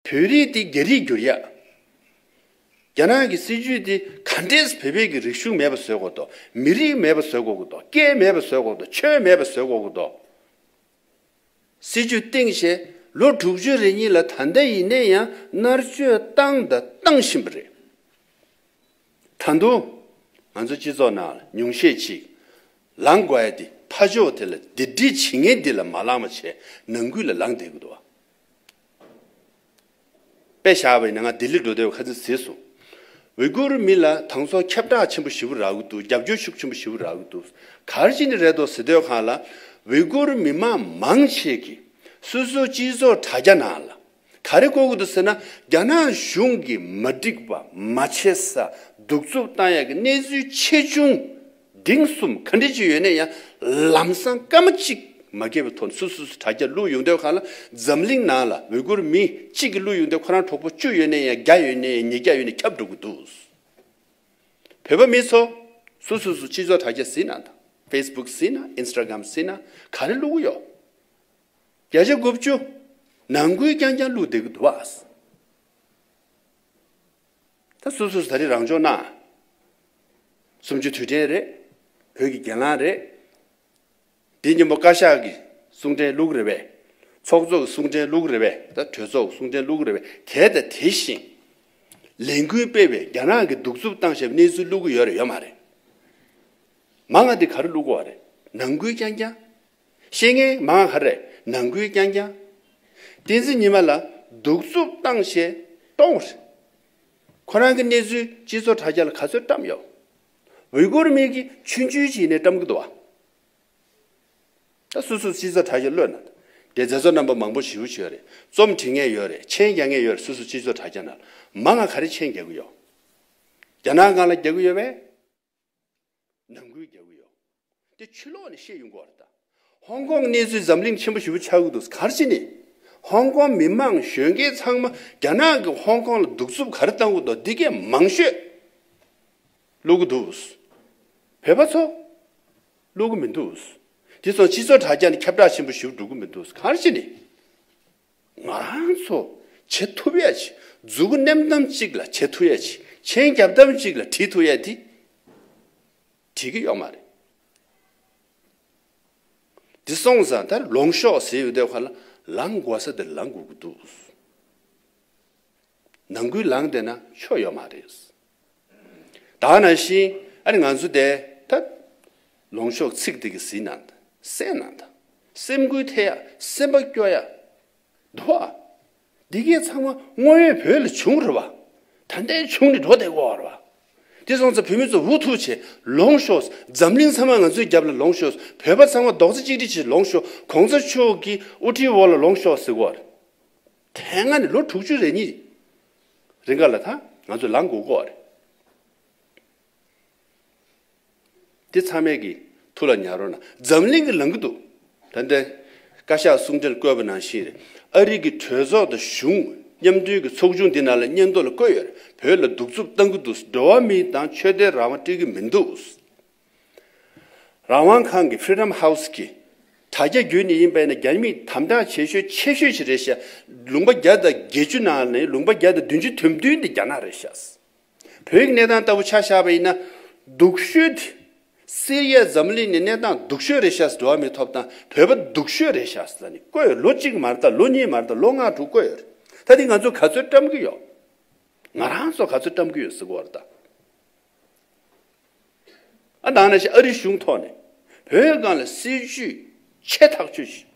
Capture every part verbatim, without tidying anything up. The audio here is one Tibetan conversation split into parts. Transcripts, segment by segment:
བོད་རིགས་དེ་རྒྱ་རིགས་བསྒྱུར་ཡ། རྒྱ་ནག་གི་སྲིད་ཇུས་དེ་ག་འདྲས་བོད་པའི་གི་རིག་གཞུང་མེད་པ་བཟོ་དགོས་དོ། མི་རིགས་མེད་པ་བཟོ་དགོས་དོ། སྐད་མེད་པ་བཟོ་དགོས་དོ། ཆོས་མེད་པ་བཟོ་དགོས་དོ། སྲིད་ཇུས་བཏིང་བྱས་ལོ་དྲུག་ཅུ་རེ་གཉིས་ལ་ད་ལྟ་ཡིན་ནའི་ཡང་མནར་གཅོད་བཏང་དང་བཏང་བཞིན་པ་རེད། ད་དུང་ང་ཚོ་སྤྱི་ཚོགས་ནང་ལ་ཉུང་ཤས་ཅིག་ལངས་དགོས་ཡ་དེ་ཕར་ཕྱོགས་དེ་ལ་སྡིག་སྒྲིབ་བྱེད་མཁན་འདི་ལ་མ་ལངས་པ་བྱས་ནང་ཁུལ་ལ་ལངས་བསྡད་ཀྱི་འདུག་བ། དཔེ་བཞག་པ་ཡིན་ན་ང་ལྡི་ལི་འགྲོ་དུས་ཁ་སང་གཟིགས་སོང་། ཝི་གུར་མི་ལ་དང་ཚོ་ཁྱབ་བསྒྲགས་ཆེན་པོ་ཞེ་པོ་རག་གི་འདུག་རྒྱབ་སྐྱོར་ཤུགས་ཆེན་པོ་ཞེ་པོ་རག་གི་འདུག་ག་རེ་བྱས་ནས་རེད་འདུག་ཟེར་དུས་སྒང་ལ་ཝི་གུར་མི་མང་མང་ཆེ་གིས་སོ་སོའི་སྤྱི་ཚོགས་དྲ་རྒྱ་ནང་ལ་ག་རེ་བཀོད་ཀྱི་འདུག་ཟེར་ན། རྒྱ་ནག་གཞུང་གིས་མ་འགྲིག་པ་མ་བྱེད་ས་གདུག་རྩུབ་བཏང་ཡག་གི་གནས་ཚུལ་ཆེ་ཆུང་འབྲིང་གསུམ་ག་འདྲ་ཅིག་ཡོད་ན་ཡང་ལམ་སང་སྐར་མ་གཅིག་མ་འགོར་བའི་ཐོག་ནས་སོ་སོ་སོ་དྲ་རྒྱ་བླུགས་ཡོང་དུས་སྒང་ལ་འཛམ་གླིང་ནང་ལ་ཝི་གུར་མི་གཅིག་གིས་བླུགས་ཡོང་དུས་ཁོ་རང་གྲོགས་པོ་བཅུ་ཡོད་ན་ཡང་བརྒྱ་ཡོད་ན་ཡང་ཉིས་བརྒྱ་ཡོད་ན་ཁྱབ་འགྲོ་གི་འདུག་བོད་པ་མི་ཚོ་སོ་སོ་སོ་སྤྱི་ཚོགས་དྲ་རྒྱ་གཟིགས་ན་དང་། ཕེ་སི་བུག་གཟིགས་ན། ཨིན་སི་ཊ་གྷ་རམ་གཟིགས་ན་ག་རེ་བླུགས་ཡོད། བརྒྱ་ཆ་དགུ་བཅུ་ནང་ཁུལ་རྐྱང་རྐྱང་བླུགས་བསྡད་ཀྱི་འདུག་བ། ད་སོ་སོ་སོ་ད་རེས་རང་སྦྱོང་གནང་། གསུམ་བཅུའི་དུས་དྲན་རེད། བོད་ཀྱི་གྱེན་ལངས་རེད། འདི་ཉིན་མོ་བཀའ་ཤག་གི་གསུང་འཕྲིན་བླུགས་རེད་པས། ཚོགས་གཙོ་གི་གསུང་འཕྲིན་བླུགས་རེད་པས། ད་གྲོས་ཚོགས་ཀྱི་གསུང་འཕྲིན་བླུགས་རེད་པས། དེ་དང་དེ་བཞིན་ལས་འགུལ་སྤེལ་བས་རྒྱ་ནག་གི་གདུག་རྩུབ་བཏང་བཞག་པའི་གནས་ཚུལ་བླུགས་ཀྱི་ཡོད་རེད་ཡོད་མ་རེད། མང་ང་འདི་ག་རེ་བླུགས་ཀྱི་ཡོད་རེད། ནང་ཁུལ་རྐྱང་རྐྱང་། བཤད་མཁན་མང་ང་ག་རེ་རེད། ནང་ཁུལ་རྐྱང་རྐྱང་། བསྟན་འཛིན་ཉི་མ་ལགས་གདུག་རྩུབ་བཏང་བྱས་གཏོང་བ་རེད། ཁོ་རང་གི་གནས་ཚུལ་སྤྱི་ཚོགས་དྲ་རྒྱ་ལ་ག་ཚོད་བཀྲམ་ཡོད། ཝི་གུར་མི་གིས་ཆུང་ཆུང་བྱས་ནས་བཀྲམ་གྱི་འདུག་བ། ད་སོ་སོ་སྤྱི་ཚོགས་དྲ་རྒྱ་བླུགས་ན། དེ་མཛད་གཙོ་རྣམ་པ་མང་པོ་ཞེ་པོ་ཅིག་ཡོད་རེད། རྩོམ་འབྲི་མཁན་ཡོད་རེད། མཆན་རྒྱག་མཁན་ཡོད་རེད། སོ་སོ་སྤྱི་ཚོགས་དྲ་རྒྱ་ནང་ལ་མང་ང་ག་རེ་མཆན་རྒྱག་གི་ཡོད། རྒྱ་ནག་སྒང་ལ་རྒྱག་གི་ཡོད་པས། ནང་ཁུལ་རྒྱག་གི་ཡོད། དེ་ཕྱི་ལོགས་ནས་བཤད་ཡོང་གི་ཡོད་རེད་ད། ཧོང་ཀོང་གནས་ཚུལ་འཛམ་གླིང་ཆེན་པོ་ཞེ་པོ་ཆགས་ཀྱི་འདུག་ག་རེ་བྱས་ནས། ཧོང་ཀོང་མི་མང་གཞོན་སྐྱེས་ཚང་མ་རྒྱ་ནག་གིས་ཧོང་ཀོང་ལ་གདུག་རྩུབ་ག་རེ་བཏང་གི་འདུག་འདི་གས་མང་ཤོས་བླུག་གི་འདུག་བོད་པ་ཚོ་བླུག་གི་མི་འདུག་དེ་སོང་སྤྱི་ཚོགས་དྲ་རྒྱ་ནས་ཁྱབ་བསྒྲགས་ཆེན་པོ་ཞེ་པོ་འགྲོ་གི་མི་འདུག་ག་རེ་བྱས་ནས། ང་རང་ཚོ་བྱེད་ཐུབ་ཡ་ཅིག་མཛུ་གུ་མནན་སྟངས་གཅིག་ལ་བྱེད་ཐུབ་ཡ་ཅིག་མཆན་རྒྱབ་སྟངས་གཅིག་ལ་བྲིས་ཐུབ་ཡ་དེ་བྲིས་ཀྱི་ཡོད་མ་རེད། འདི་སོང་ཙང་ད་ལོངས་ཤོག་ཟེར་ཡོང་དུས་སྒང་ལ་ལངས་དགོས་ས་དེ་ལངས་དགོས་ཀྱི་འདུག་ནང་ཁུལ་ལངས་བསྡད་ན་ཆོ་ཡོད་མ་རེད། ད་ག་ནང་བཞིན་ཨ་ནི་ང་ཚོ་དེ་ད་ལོངས་ཤོག་ཚིག་དེ་གི་ཟིན་ན་ད་གསན་ན་ད་སེམས་འགུལ་ཐེབས་ཡ། སེམས་པ་སྐྱོ་ཡ། འདུག་ཨ། འདི་གས་ཚང་མ་དངོས་ཡོད་བོད་ལ་བྱུང་རེད་བ། ད་ལྟའི་བྱུང་ནས་འགྲོ་བསྡད་ཀྱི་ཡོད་རེད་བ། དེ་སོང་ཙང་བོད་མི་ཚོ་འུ་ཐུག་བྱས་ལོངས་ཤོག་འཛམ་གླིང་ཚང་མ་ང་ཚོའི་རྒྱབ་ལ་ལོངས་ཤོག་བོད་པ་ཚང་མ་རྡོག་རྩ་གཅིག་སྒྲིལ་བྱས་ལོངས་ཤོག་གོང་ས་མཆོག་གི་དབུ་ཁྲིད་འོག་ལ་ལོངས་ཤོག་ཟེར་གྱི་ཡོད་རེད། དེ་སྔ་ནས་ལོ་དྲུག་ཅུ་རེ་གཉིས་རིང་ག་ལ་ད་ང་ཚོ་ལངས་དགོས་ཀྱི་ཡོད་རེད། འདི་ཚང་མས་ཀྱི་ཐུགས་ལ་ཉར་རོགས་གནང་། འཛམ་གླིང་གི་ལངས་ཀྱི་འདུག་ད་ལྟ་བཀའ་ཤག་གསུང་འཕྲིན་བཀོད་པ་ནང་བཞིན་རེད། ཨ་རི་གི་གྲོས་ཚོགས་དང་གཞུང་མཉམ་འབྲེལ་གྱི་ཚོགས་ཆུང་འདི་ནང་ལ་སྙན་ཐོ་ལ་བཀོད་ཡོད་རེད། བོད་ལ་གདུག་རྩུབ་བཏང་གི་འདུག་འགྲོ་བ་མི་དང་ཆོས་དད་རང་དབང་སྤྲད་ཀྱི་མི་འདུག་རང་དབང་ཁང་གི་Freedom House་གི་དྲ་རྒྱ་བརྒྱུད་ནས་ཡིན་པ་ཡིན་ན་རྒྱ་མིས་དམ་དྲག་བྱེད་ཤོས་ཆེ་ཤོས་ཤིག་རེད་ཤག་ལུང་པ་བརྒྱ་དང་བརྒྱད་ཅུ་ནང་ནས་ལུང་པ་བརྒྱ་དང་བདུན་ཅུ་དོན་བདུན་འདི་རྒྱ་ནག་རེད་ཤག་བོད་ཀྱི་གནས་སྟངས་ལྟ་བུ་ཆ་བཞག་པ་ཡིན་ན། སྡུག་ཤོས་དེ། སི་རི་ཡ་འཛམ་གླིང་ནས་གནས་སྟངས་སྡུག་ཤོས་རེད་ཤག་འགྲོ་བ་མིའི་ཐོབ་ཐང་བོད་པ་སྡུག་ཤོས་རེད་ཤག་ཟེར་ནས་བཀོད་ཡོད། ལོ་གཅིག་མ་རེད་ད། ལོ་གཉིས་མ་རེད་ད། ལོ་ལྔ་དྲུག་བཀོད་ཡོད་རེད། ད་དེ་ང་ཚོ་ག་ཚོད་བཀྲམ་གྱི་ཡོད། ང་རང་ཚོ་ག་ཚོད་བཀྲམ་གྱི་ཡོད་ཟེར་གོ་བ་རེད་ད། ཨ་ནང་ནས་ཤི་ཨ་རི་གཞུང་ཐོག་ནས་བོད་སྒང་ལ་སྲིད་ཇུས་ཆེ་ཐག་ཆོད་ཅིག་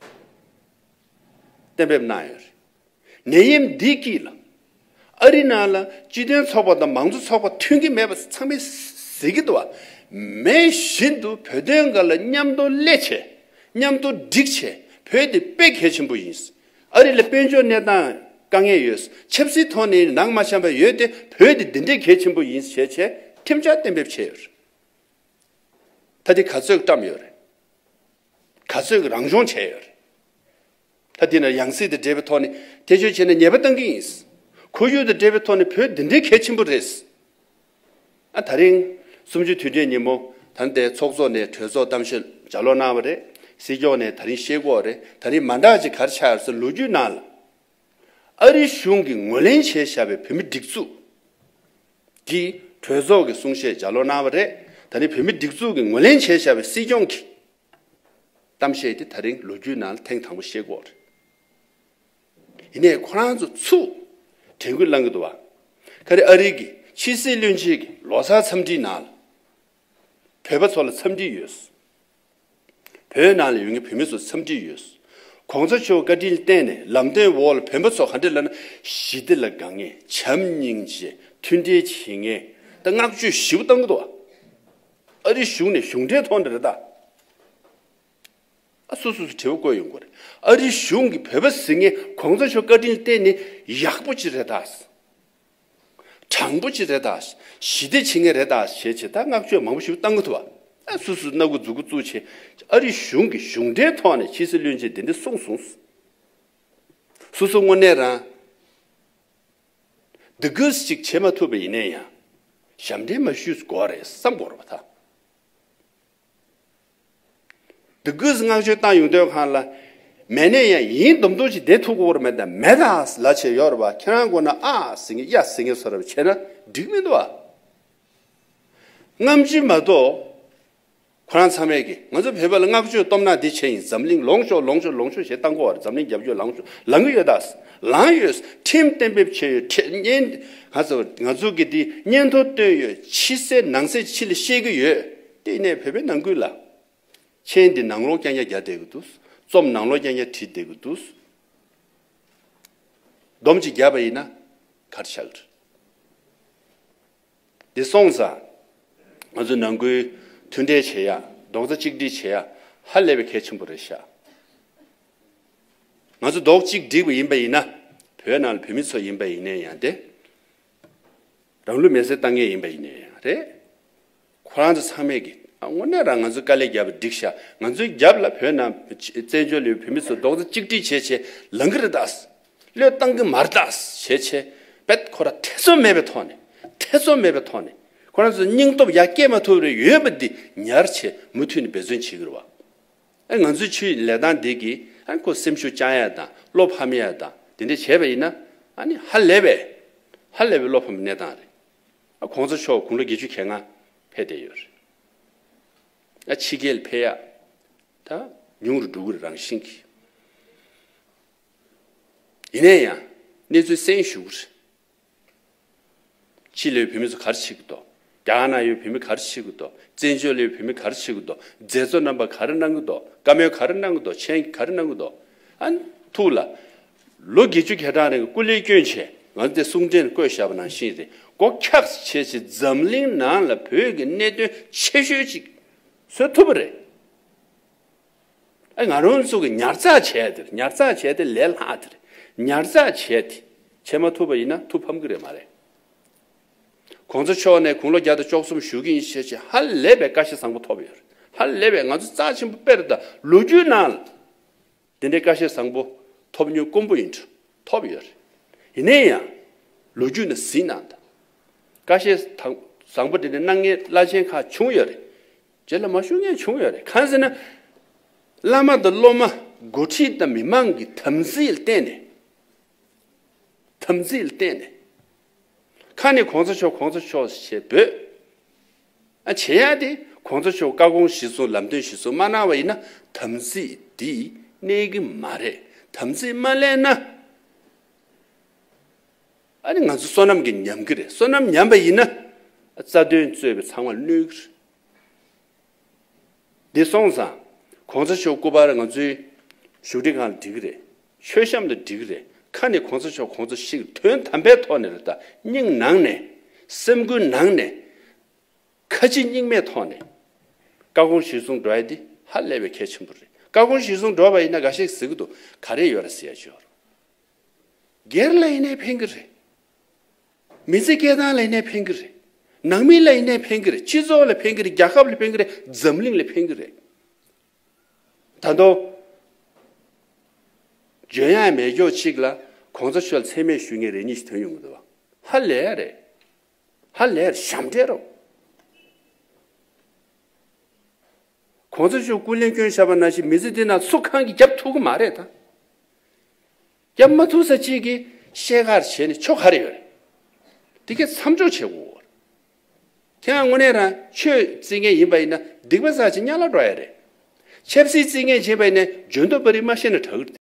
གཏན་འབེབས་གནང་ཡོད་རེད། ནད་ཡམས་འདི་དཀྱིལ་ལ་ཨ་རི་ནང་ལ་སྤྱི་མཐུན་ཚོགས་པ་དང་མང་གཙོ་ཚོགས་པ་མཐུན་གྱི་མེད་པ་ཚང་མས་གཟིགས་ཀྱི་འདུག་བ། མེད་བཞིན་དུ་བོད་དོན་སྒང་ལ་མཉམ་དུ་སླེབས་བྱས་མཉམ་དུ་སྒྲིག་བྱས་བོད་དེ་དཔེ་གལ་ཆེན་པོ་ཡིན། ཨ་རི་ལ་དཔལ་འབྱོར་གནས་སྟངས་དཀའ་ངལ་ཡོད། ཆབ་སྲིད་ཐོག་ནས་ནང་མ་འཆམ་པ་ཡོད་དེ་བོད་དེ་འདི་འདྲའི་གལ་ཆེན་པོ་ཡིན་ཞེས་བྱས་ཁྲིམས་འཆར་གཏན་འབེབས་བྱས་ཡོད་རེད། ད་དེ་ག་ཚོད་བཀྲམ་ཡོད་རེད། ག་ཚོད་ཀྱི་རང་སྦྱོང་བྱས་ཡོད་རེད། ད་དེ་ནས་ཡང་སྲིད་དང་འབྲེལ་བའི་ཐོག་ནས་ཐེ་བྱུས་བྱས་ནས་ཉེས་པ་བཏང་གི་ཡིན། ཁོར་ཡུག་དང་འབྲེལ་བའི་ཐོག་ནས་བོད་འདི་འདྲའི་གལ་ཆེན་པོ་རེད། ཨ་ད་རིང་གསུམ་བཅུའི་དུས་དྲན་ཉིན་མོ་ད་ལྟའི་ཚོགས་གཙོ་ནས་གྲོས་ཚོགས་གཏམ་བཤད་ལྗགས་ཀློག་གནང་བ་རེད། སྲིད་སྐྱོང་ནས་ད་རིང་བཤད་ཀྱི་ཡོད་རེད། ད་རིང་མ་འདྲ་ཅིག་ག་རེ་ཆགས་ཡོད་ཟེར་ལོ་རྒྱུས་ནང་ལ། ཨ་རི་གཞུང་གིས་ངོས་ལེན་བྱས་བཞག་པའི་བོད་མི་སྒྲིག་འཛུགས་ཀྱི་གྲོས་ཚོགས་ཀྱི་གསུང་བཤད་ལྗགས་ཀློག་གནང་བ་རེད། ད་ནི་བོད་མི་སྒྲིག་འཛུགས་ཀྱིས་ངོས་ལེན་བྱས་བཞག་པའི་སྲིད་སྐྱོང་གི་གཏམ་བཤད་དེ་ད་རིང་ལོ་རྒྱུས་ནང་ལ་ཐེངས་དང་པོ་བཤད་ཀྱི་ཡོད་རེད། ཡིན་ནའི་ཁོ་རང་ཚོ་ཚུར་དྲན་སྐུལ་གནང་གི་འདུག་བ། ཁ་རི་ཨ་རི་གི་ཕྱི་སྲིད་བློན་ཆེན་གྱིས་ལོ་གསར་འཚམས་འདྲིའི་ནང་ལ་བོད་པ་ཚོ་ལ་འཚམས་འདྲི་ཡོད། བོད་ནང་ལ་ཡོད་མཁན་བོད་མི་ཚོ་འཚམས་འདྲི་ཡོད། གོང་ས་མཆོག་བཀའ་དྲིན་བརྟེན་ནས་ལམ་སྟོན་འོག་ལ་བོད་པ་ཚོ་ག་འདྲ་ལབ་ན་ཞི་བདེ་ལ་དགའ་མཁན། བྱམས་སྙིང་རྗེ། མཐུན་སྒྲིལ་བྱེད་མཁན། ད་བསྔགས་བརྗོད་ཞེ་པོ་བཏང་གི་འདུག་བ། ཨ་རི་གཞུང་ནས་གཞུང་འབྲེལ་ཐོག་ནས་རེད་ད། ཨ་སོ་སོ་སོ་དྲི་བ་བཀོད་ཡོང་གི་རེད། ཨ་རི་གཞུང་གིས་བོད་པ་ཟེར་མཁན་གོང་ས་མཆོག་བཀའ་དྲིན་བརྟེན་ནས་ཡག་པོ་ཅིག་རེད་ད། དྲང་པོ་ཅིག་རེད་ད། ཞི་བདེ་བྱེད་མཁན་རེད་ད་ཞེས་བྱས་ད་བསྔགས་བརྗོད་མང་པོ་ཞིག་བཏང་གི་འདུག་བ། ཨ་སོ་སོ་སྣ་ཁུག་མཛུ་གུ་བཙུགས་བྱས་ཨ་རི་གཞུང་གིས་གཞུང་འབྲེལ་ཐོག་ནས་ཕྱི་སྲིད་བློན་ཆེན་དེ་འདྲ་གསུངས་སོང་། སོ་སོ་དངོས་གནས་རང་སྡུག་སྐུལ་ཅིག་བྱེད་མ་ཐུབ་པ་ཡིན་ནའི་ཡང་ཞབས་འདྲེན་མ་ཞུས་དགོས་རེད་བསམ་དགོས་རེད་བ་ད། འདི་དགོས་སུ་བསྔགས་བརྗོད་བཏང་ཡོང་དུས་སྒང་ལ། མེད་ནས་ཡང་ཡིན་མདོག་མདོག་ཅིག་བསྡད་ཐུབ་ཀྱི་ཡོད་རེད་མེད་དང་མེད་དང་ལབ་བྱས་ཡོད་རེད་བ། ཁྱེད་རང་མགོ་ན་ཨ་ཟེར་མཁན་ཡ་ཟེར་མཁན་བཟོ་འདྲ་བྱས་ན་འགྲིག་མི་འདུག་བ། སྔ་ཕྱི་མ་གཏོགས། ཁོ་རང་ཚང་མས་ཀྱི་ང་ཚོ་བོད་པ་ལ་བསྔགས་བརྗོད་སྟོབས་ན་འདི་བྱས་ཡིན། འཛམ་གླིང་ལོངས་ཤོག་ལོངས་ཤོག་ལོངས་ཤོག་ཞེས་བཏང་གོ་བར་འཛམ་གླིང་རྒྱབ་སྐྱོར་ལངས་ཤོག་ལངས་ཀྱི་ཡོད་ད། ལངས་ཡོད། ཁྲིམས་གཏན་འབེབས་བྱས་ཡོད། ཁྲི་བརྙན་ང་ཚོ་ང་ཚོ་གི་འདི་སྙན་ཐོ་བཏོན་ཡོད། ཕྱི་གསལ་ནང་གསལ་ཕྱི་ལ་བཤད་ཀྱི་ཡོད། དེ་ནས་བོད་པའི་ནང་ཁུལ་ལ། མཆན་འདི་ནང་ལོགས་རྐྱང་རྐྱང་རྒྱག་བསྡད་ཀྱི་འདུག་རྩོམ་ནང་ལོགས་རྐྱང་རྐྱང་བྲིས་བསྡད་ཀྱི་འདུག་སྡོམ་གཅིག་བརྒྱབ་པ་ཡིན་ན་ག་རེ་ཆགས་ཀྱི་རེད། འདི་སོང་ཙང་ང་ཚོ་ནང་ཁུལ་མཐུན་འབྲེལ་བྱེད་ཡ། རྡོག་རྩ་གཅིག་སྒྲིལ་བྱེད་ཡ་ཧ་ལས་པའི་གལ་ཆེན་པོ་རེད་ཤག་ང་ཚོ་རྡོག་གཅིག་སྒྲིལ་བ་ཡིན་པ་ཡིན་ན་བོད་ནང་ལ་བོད་མི་ཚོ་ཡིན་པ་ཡིན་ནའི་ཡང་དེ། རང་ལུས་མེར་སྲེག་བཏང་མཁན་ཡིན་པ་ཡིན་ནའི་རེད། ཁོ་རང་ཚོ་ཚང་མས་ཀྱི་ཨ་དངོས་གནས་རང་ང་ཚོས་དཀའ་ལས་བརྒྱབ་པ་འགྲིག་ཤག་ང་ཚོའི་རྒྱབ་ལ་བོད་ནང་བཙན་བྱོལ་ལ་ཡོད་བོད་མི་ཚོ་རྡོག་རྩ་གཅིག་སྒྲིལ་བྱས་བྱས་ལངས་ཀྱི་རེད་ད། བློས་བཏང་གི་མ་རེད་ད་བྱས་བྱས་བེད་ཁོ་ར་ཐེ་ཚོམ་མེད་པའི་ཐོག་ནས་ཐེ་ཚོམ་མེད་པའི་ཐོག་ནས་ཁོ་རང་ཚོ་སྙིང་སྟོབས་ཡར་སྐྱེད་མ་ཐུབ་རེ་ཡོད་པ་འདི་ཉར་བྱས་མུ་མཐུད་ནས་འབད་བརྩོན་བྱེད་ཀྱི་རེད་བ། ཨ་ང་ཚོའི་ཆུའི་ལས་སྟངས་འདི་གིས་ཨ་ཁོ་སེམས་ཤུགས་བཅང་ཡ་དང་བློ་ཕམ་ཡ་དང་དེ་འདྲ་བྱས་པ་ཡིན་ན་ཨ་ནི་ཧ་ལས་པའི་ཧ་ལས་པའི་བློ་ཕམ་གནས་སྟངས་རེད། ཨ་གོང་ས་མཆོག་དགུང་ལོ་བརྒྱད་ཅུ་གྱ་ལྔ་ཕེབས་བསྡད་ཡོད་རེད། ཨ་ཕྱི་རྒྱལ་ཕེབས་ཡ་ད་ཉུང་རུ་འགྲོ་གི་རེད་རང་བཞིན་གྱིས། ཡིན་ན་ཡང་གནས་ཚུལ་གསན་ཞུ་གི་རེད། ཕྱི་ལ་ཡོད་བོད་མི་ཚོ་ག་རེ་བྱེད་ཀྱི་འདུག་རྒྱ་གར་ནང་ཡོད་བོད་མི་ག་རེ་བྱེད་ཀྱི་འདུག་བཙན་བྱོལ་ལ་ཡོད་བོད་མི་ག་རེ་བྱེད་ཀྱི་འདུག་མཛད་གཙོ་རྣམ་པ་ག་རེ་གནང་གི་འདུག་བཀའ་མོལ་ག་རེ་གནང་གི་འདུག་མཆན་ག་རེ་གནང་གི་འདུག་ཨ་ནི་ཐུགས་ལ། ལོ་བརྒྱད་ཅུ་གྱ་གྲངས་རིང་གི་སྐུ་ལས་བསྐྱོན་བྱས་ང་ཚོ་དེ་གསུང་འཕྲིན་བཀོད་བཞག་པ་ནང་བཞིན་རེད། སྒོ་འཁྱགས་བྱས་བྱས་འཛམ་གླིང་ནང་ལ་བོད་ཀྱི་གནད་དོན་ཆེ་ཤོས་ཅིག་བཟོ་ཐུབ་པ་རེད། ཨ་ང་རང་ཚོ་གི་ཉར་ཚགས་བྱས་དེ་ཉར་ཚགས་བྱས་དེ་ལས་སླ་དེ་རེད། ཉར་ཚགས་བྱས་དེ་བྱས་མ་ཐུབ་པ་ཡིན་ན་ཐུགས་ཕམ་གི་རེད་མ་རེད། གོང་ས་མཆོག་ནས་དགུང་ལོ་བརྒྱ་དང་བཅུ་གསུམ་བཞུགས་ཀྱི་ཡིན་ཞེས་བྱས་ཧ་ལས་པའི་བཀའ་ཤག་བཟང་པོ་ཐོབ་ཡོད་རེད། ཧ་ལས་པའི་ང་ཚོ་རྩ་ཆེན་པོ་དཔེར་ད་ལོ་རྒྱུས་ནང་ལ་དེ་འདྲའི་བཀའ་ཤག་བཟང་པོ་ཐོབ་མྱོང་དཀོན་པོ་ཡིན་འགྲོ་ཐོབ་ཡོད་རེད། ཡིན་ནའི་ཡང་ལོ་རྒྱུས་ནང་གཟིགས་གནང་དང་། བཀའ་ཤག་དང་བཟང་པོ་དེ་འདྲ་གནང་མཁན་བླ་ཆེན་ཁག་བྱུང་ཡོད་རེད། རྗེས་ལ་མ་ཞུ་མཁན་བྱུང་ཡོད་རེད། གང་ཟེར་ན། བླ་མ་དང་སློབ་མ་འགོ་ཁྲིད་དང་མི་མང་གི་དམ་ཚིག་ལ་བརྟེན་ནས། དམ་ཚིག་ལ་བརྟེན་ནས། ཁ་ནས་གོང་ས་མཆོག་གོང་ས་མཆོག་ཞེས་འབོད། ཨ་བྱེད་ཡ་དེ་གོང་ས་མཆོག་བཀའ་དགོངས་གཞིར་བཟུང་ལམ་སྟོན་གཞིར་བཟུང་མ་གནང་བ་ཡིན་ན་དམ་ཚིག་འདི་གནས་ཀྱི་མ་རེད། དམ་ཚིག་མ་ལེན་ན། ཨ་ནི་ང་ཚོ་བསོད་ནམས་ཀྱིས་ཉམས་ཀྱི་རེད། བསོད་ནམས་ཉམས་པ་ཡིན་ན་རྩ་དོན་གཙོས་པའི་ཚང་མ་གནོད་ཀྱི་རེད། འདི་སོང་ཙང་གོང་ས་མཆོག་སྐུ་པར་ང་ཚོའི་བཞུགས་ཁྲི་སྒང་ལ་སྒྲིག་གི་རེད། མཆོད་བཤམས་ལ་སྒྲིག་གི་རེད། ཁ་ནས་གོང་ས་མཆོག་གོང་ས་ཞིག་དོན་དམ་པའི་ཐོག་ནས་རེད་ད། སྙིང་ནང་ནས་སེམས་ཁུར་ནང་ནས་ཁ་ལྕེ་གཉིས་མེད་ཐོག་ནས་བཀའ་དགོངས་གཞིར་བཟུང་འགྲོ་ཡ་འདི་ཧ་ལས་པའི་གལ་ཆེན་པོ་རེད། བཀའ་དགོངས་གཞིར་བཟུང་འགྲོ་བ་ཡིན་ན་འགའ་ཤས་ཟེར་གི་འདུག་ག་རེ་ཡོད་རེད་ཟེར་ཡ་ཅིག་ཡོད་རེད། སྒེར་ལ་ཡིན་ནའི་ཕན་གི་རེད། མི་ཚེ་སྐྱེལ་སྟངས་ལ་ཡིན་ནའི་ཕན་གི་རེད། ནང་མི་ལ་ཡིན་ནའི་ཕན་གི་རེད། སྤྱི་ཚོགས་ལ་ཕན་གི་རེད། རྒྱལ་ཁབ་ལ་ཕན་གི་རེད། འཛམ་གླིང་ལ་ཕན་གི་རེད། ད་དུང་འཇོན་ཡག་མེད་ཀྱོག་ཅིག་ལ་གོང་ས་མཆོག་ལ་མཚན་སྨད་ཞུ་མཁན་རེ་གཉིས་ཤིག་ཐོན་ཡོང་གི་འདུག་བ། ཧ་ལས་རེད། ཧ་ལས་རེད། ཞབས་འདྲེན་རོ། གོང་ས་མཆོག་སྐུ་ལས་བསྐྱོན་བཞག་པ་ནང་བཞིན་མི་ཚེ་འདི་ནང་སུ་གང་གིས་རྒྱབ་ཐུབ་གི་མ་རེད་ད། རྒྱབ་མ་ཐུབ་ས་གཅིག་གིས་ ཤེས་གར་བྱས་ནས་ཆོ་ག་རེ་ཡོད་རེད། དེ་གའི་མཚམས་འཇོག་བྱེད་དགོས། ཁྱེད་རང་དངོས་གནས་རང་ཆོས་བརྩི་མཁན་ཡིན་པ་ཡིན་ན་སྡིག་པ་བསགས་ཅིག་དམྱལ་བར་འགྲོ་ཡ་རེད། ཆབ་སྲིད་བརྩི་མཁན་བྱས་པ་ཡིན་ན་འཇོན་ཐོབ་པ་རིགས་མ་ཤེས་ན་དྲག་གི་